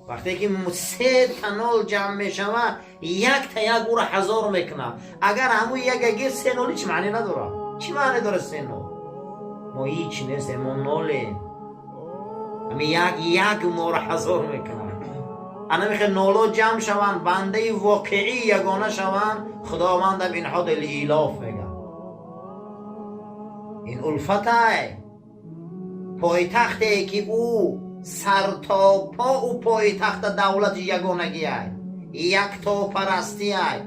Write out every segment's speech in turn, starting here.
Вақте ки се та нол ҷамъ мешавад, як та як ӯро ҳазор мекунад. Агар ҳамун як агир, се нол ҳеч маъне надорад. Чӣ маъне дорад се нол? Мо ҳеч нестем, мо нолем. Ҳамин як як моро ҳазор мекунад. Ана мехе ноло ҷамъ шаванд, бандаи воқеӣ ягона шаванд, худовандам инҳо лиилоф мегӯяд. Ин улфатай, пойтахте ки ӯ сар то по, ӯ пойтахта давлати ягонагиай, яктопарастиай,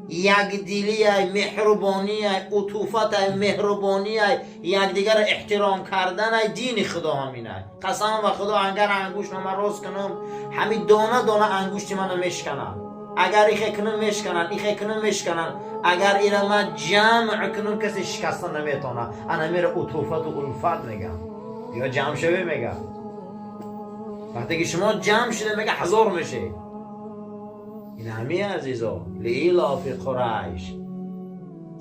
якдилиай, меҳрубониай, утуфатай, меҳрубониай, якдигарро эҳтиром карданай. Дини худо ҳаминай. Қасам ба худо, агар ангуштро ман рост кунам, ҳамин дона дона ангушти мана мешканад. Агар ихе кунам, мешкананд, ихе кунам, мешкананд. Агар ира ман ҷамъ кунам, касе шикаста наметавонад. Ана мера утуфату улфат мегам. Ё ҷамъ шаве мегам. Вақте ки шумо ҷамъ шуда, мега, ҳазор мешед. Ин ҳамин, азизо. Лиилофи қурайш.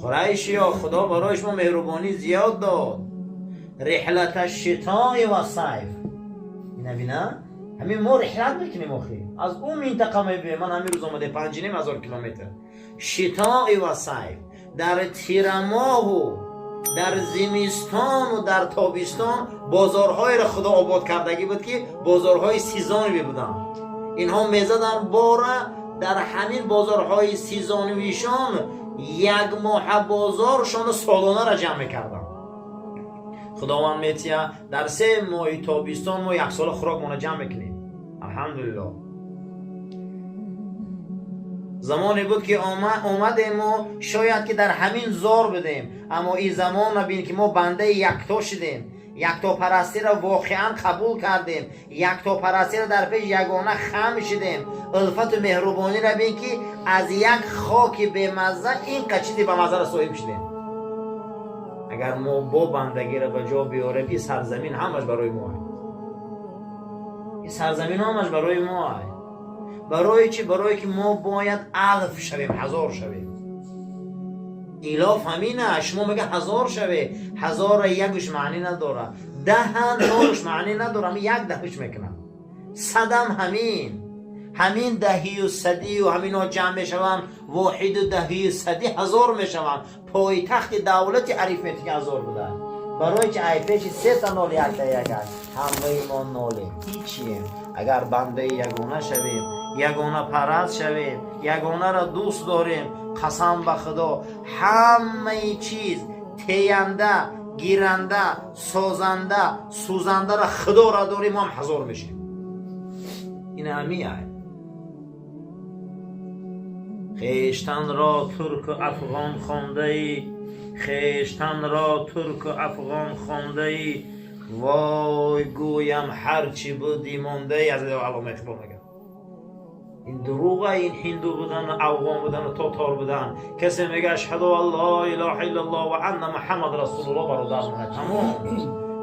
Қурайшиё, худо барои шумо меҳрубонӣ зиёд дод. Рихлата шитои ва сайф. Ина бина, ҳамин мо рихлат мекунем охи. Аз ӯ минтақа мебием. Ман ҳамин рӯз омадем 5500 километр. Шитои ва сайф, дар тирамоҳу дар зимистону дар тобистон бозорҳоеро худо обод кардагӣ буд, ки бозорҳои сезонӣ буданд. Инҳо мезаданд бора дар ҳамин бозорҳои сезонивишон, як моҳа бозоршону солонаро ҷамъ мекарданд. Худованд метия, дар 3 моҳи тобистон мо яксола хӯрокмона ҷамъ мекунем, алҳамдулилло. Замоне буд, ки омадем, мо шояд ки дар ҳамин зор будем, аммо ин замона бин, ки мо бандаи якто шудем, яктопарастиро воқеан қабул кардем, яктопарастиро дар пеш ягона хам шудем. Улфату меҳрубониро бин, ки аз як хоки бемазза ин қад чизи бамаззаро соҳиб шудем. Агар мо бо бандагиро ба ҷо биёрем, ин сарзамин ҳамаш барои мо, ин сарзамин ҳамаш барои мо. Барои чӣ? Барое ки мо бояд алф шавем, ҳазор шавем. Илоф ҳамина. Шумо мега ҳазор шаве, ҳазора якуш маънӣ надора, даҳа нолуш маънӣ надора, ҳамин як даҳуш мекунам, садам ҳамин, ҳамин даҳию садию ҳаминҳо ҷамъ мешаванд, воҳиду даҳию сади ҳазор мешаванд. Пойтахти давлати арифметика ҳазор буда. Барои чи? Ай пеши сета нол якта як аст. Ҳамаи мо нолем, ҳичием. Агар бандаи ягона шавем, ягона параст шавем, ягонаро дӯст дорем, қасам ба худо, ҳамаи чиз теянда, гиранда, созанда, сӯзандаро худоро дорем, мо ҳам ҳазор мешем. Ин ҳамиай. Хештанро турку афғон хондаӣ, хештанро турку афғон хондаӣ, вой гӯям, ҳарчи буди мондаӣ. Аз Аллома Иқбол мегӯяд. Ин дурӯға, ин ҳинду будану афғон будану тотор будан. Касе мега ашҳаду ан ло илоҳа иллаллоҳ ва анна Муҳаммад расулуллоҳ, бародар мона, тамом.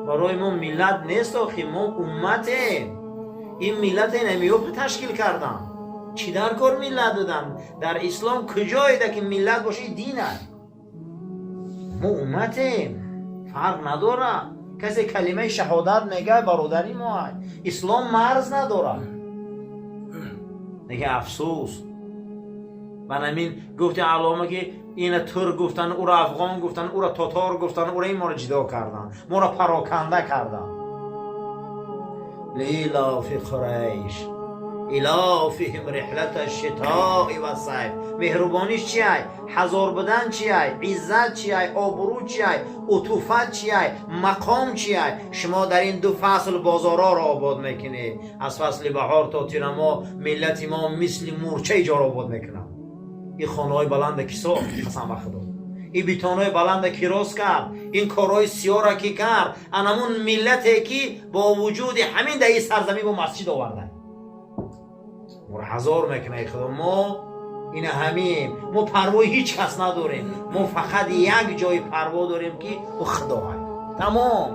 Барои мо миллат нест охи, мо умматем. Ин миллате намиё ташкил кардан. Чӣ дар кор миллат будан? Дар ислом куҷоеда ки миллат боша? Дин аст. Мо умматем, фарқ надорад. Касе калимаи шаҳодат мегӯяд, бародари мо. Ислом марз надорад. Лекин афсӯс, ман ҳамин гуфти аллома, ки ина турк гуфтан, уро афғон гуфтан, уро тотор гуфтан, уро ин моро ҷидо кардан, моро пароканда кардан. Лиилофи қурайш илофиҳим рихлата шитои ва сайф. Меҳрубониш чиай? Ҳазор будан чиай? Иззат чиай? Обрӯ чиай? Утуфат чиай? Мақом чиай? Шумо дар ин ду фасл бозорҳоро обод мекунед. Аз фасли баҳор то тирамо миллати мо мисли мӯрчаи ҷоро обод мекунад. Ин хонаҳои баланда ки сохт, қасам ба худо, ин битонҳои баланда ки рост кард, ин корҳои сиёҳра ки кард, анамун миллате, ки бо вуҷуди ҳамин дар ин сарзамин бо масҷид оварда, моро ҳазор мекунад. Худо, мо ина ҳамин, мо парвои ҳеҷ кас надорем. Мо фақат як ҷои парво дорем, ки ӯ худоа, тамом.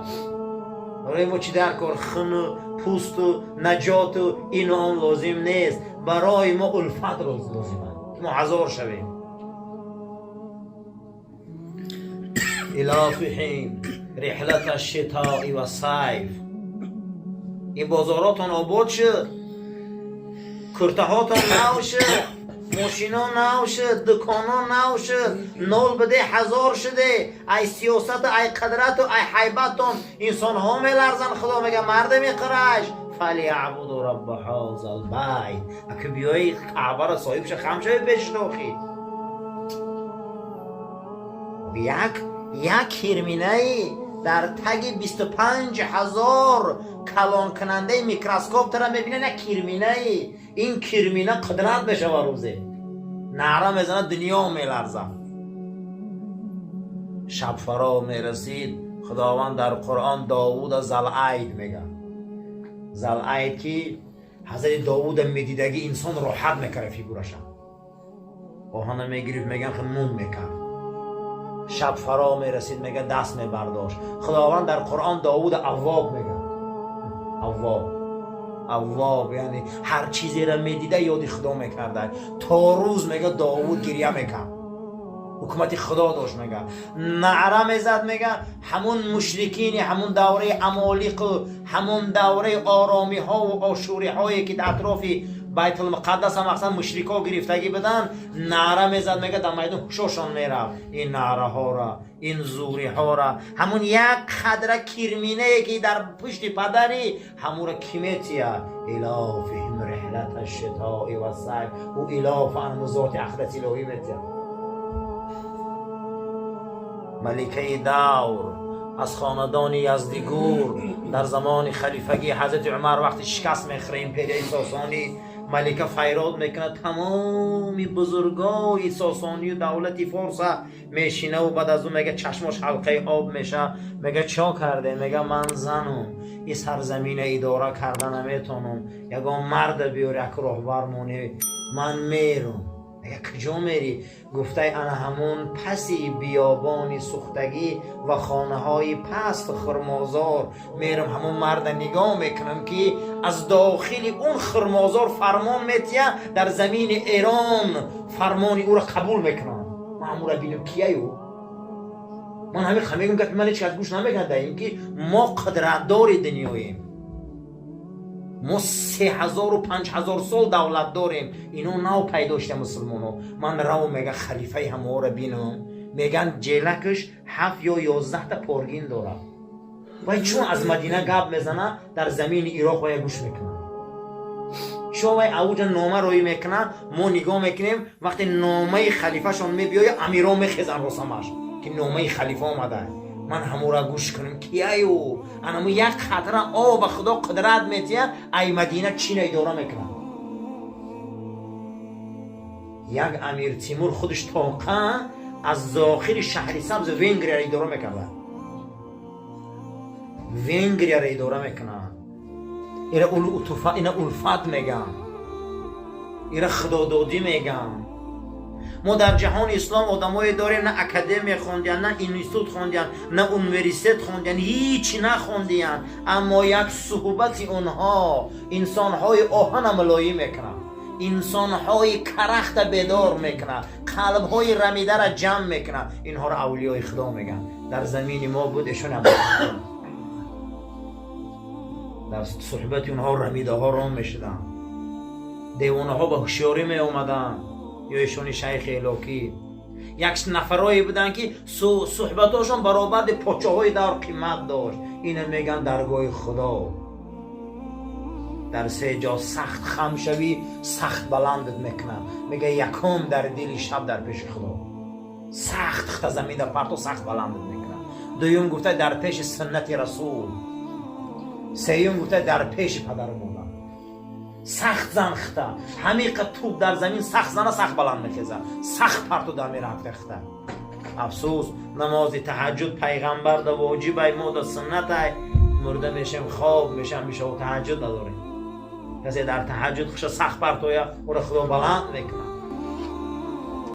Барои мо чӣ дар кор хуну пӯсту наҷоту ину он лозим нест. Барои мо улфат лозим аст, мо ҳазор шавем. Илофиҳим рихлата шитои ва сайф. Ин бозоротон обод шуд. Куртаҳотон нав шуд, мошино нав шуд, дуконо нав шуд, нол биде ҳазор шуде, ай сиёсату, ай қудрату, ай ҳайбаттон инсонҳо меларзанд. Худо мега: «Мардами Қурайш, فليعبدوا رب هذا البيت». Аки биёи Каъбаро соҳибша хам шави пеши охи. Як кирминаи дар таги 25 000 калонкунандаи микроскоп тара мебинад. Як кирминаи, ин кирмина қудрат мешава, рӯзе наъра мезанад, дунё меларзад. Шаб фаро мерасид. Худованд дар Қуръон Довуда Залайд мега. Залайд ки ҳазрати Довуда медидагӣ, инсон роҳат мекард, фигураша оҳана мегирифт, меган мум мекард. Шаб фаро мерасид, мега, даст мебардошт. Худованд дар Қуръон Довуда Аввоб мега. Аввоб, Аввоб яъне ҳар чизеро медида, ёди Худо мекарда. То рӯз, мега, Довуд гиря мекард, ҳукумати Худо дошт, мега, наъра мезад. Мега, ҳамун мушрикини ҳамун давраи амолиқу ҳамун давраи оромиҳову ошӯриҳое, ки дар атрофи Байтулмуқаддаса мақсад мушрикҳо гирифтагӣ буданд, наъра мезад, мега, дар майдон ҳушошон мерафт. Ин наъраҳора, ин зуриҳора, ҳамун як қадра кирминае, ки дар пушти падари ҳамура ки метия? إيلافهم رحلة الشتاء والصيف. ӯ илоф анму зоти ақдаси илоҳӣ метия. Маликаи давр аз хонадони Яздигур дар замони халифагии ҳазрати Умар, вақти шикаст мехӯра империяи Сосонӣ, малика файрод мекунад, тамоми бузургои Сосонию давлати Форса мешинаву баъд аз ӯ, мега, чашмош ҳалқаи об меша. Мега: «Чо карде?» Мега: «Ман занум, и сарзамина идора карда наметонам. Ягон марда биёр, як роҳбар монӣ, ман мерум». Мега: «Куҷо мерӣ?» Гуфтай: «Ана ҳамун паси биёбони сӯхтагӣ ва хонаҳои паст хурмозор мерам, ҳамун марда нигоҳ мекунам, ки аз дохили он хурмозор фармон метия, дар замини Эрон фармони ӯро қабул мекунам. Ман ҳамура бинам, кияю». Ман ҳамин мегӯм, гапи ман ҳеч кас гӯш намекунад. Ин ки мо қудратдори дунёем, мо 3000, 5000 сол давлат дорем, ино нав пайдо шуда, мусулмоно. Ман рав, мега, халифаи ҳаморо бинам. Меган, ҷелакаш 7 ё 11-та поргин дорад. Вай чун аз Мадина гап мезана, дар замини Ироқ вая гӯш мекунад. Чун вай авуҷа нома роӣ мекунад, мо нигоҳ мекунем, вақте номаи халифашон мебиёя, амиро мехезан росамаш, ки номаи халифа омада. Ман ҳамура гӯш кунам, кияю? Анаму як қатра оба Худо қудрат метия, ай Мадина чина идора мекунад. Як Амир Тимур худаш тоқа аз дохили Шаҳри Сабз Венгрияро идора мекарда, Венгрияро идора мекунад. Ира ина улфат меган, ира худододӣ меган. Мо дар ҷаҳони ислом одамое дорем, на академия хондиян, на институт хондиян, на университет хондиян, ҳичи нахондиян, аммо як суҳбати онҳо инсонҳои оҳана мулоим мекунад, инсонҳои карахта бедор мекунад, қалбҳои рамидара ҷамъ мекунад. Инҳоро авлиёи Худо мегӯянд. Дар замини мо буд эшон, дар суҳбати онҳо рамидаҳо ром мешуданд, девонаҳо ба ҳушёрӣ меомаданд. Ё эшони шайхи элокӣ як нафарое буданд, ки суҳбатошон баробарди подшоҳои давр қимат дошт. Ина мегӯянд даргоҳи Худо. Дар се ҷо сахт хам шавӣ, сахт баландат мекунад. Мега, якум дар дили шаб дар пеши Худо сахт хта замина парто, сахт баландат мекунад. Дуюм, гуфта, дар пеши суннати расул. Сеюм, гуфта, дар пеши падару модар сахт зан хта. Ҳамиқа туп дар замин сахт зана, сахт баланд мехеза, сахт парту дар мерафта хта. Афсӯс, намози таҳаҷҷуд пайғамбар да воҷибай, мо да суннатай. Мурда мешем, хоб мешам, мешав, таҳаҷҷуд надорем. Касе дар таҳаҷҷуд хуша сахт партоя, ӯро Худо баланд мекунад.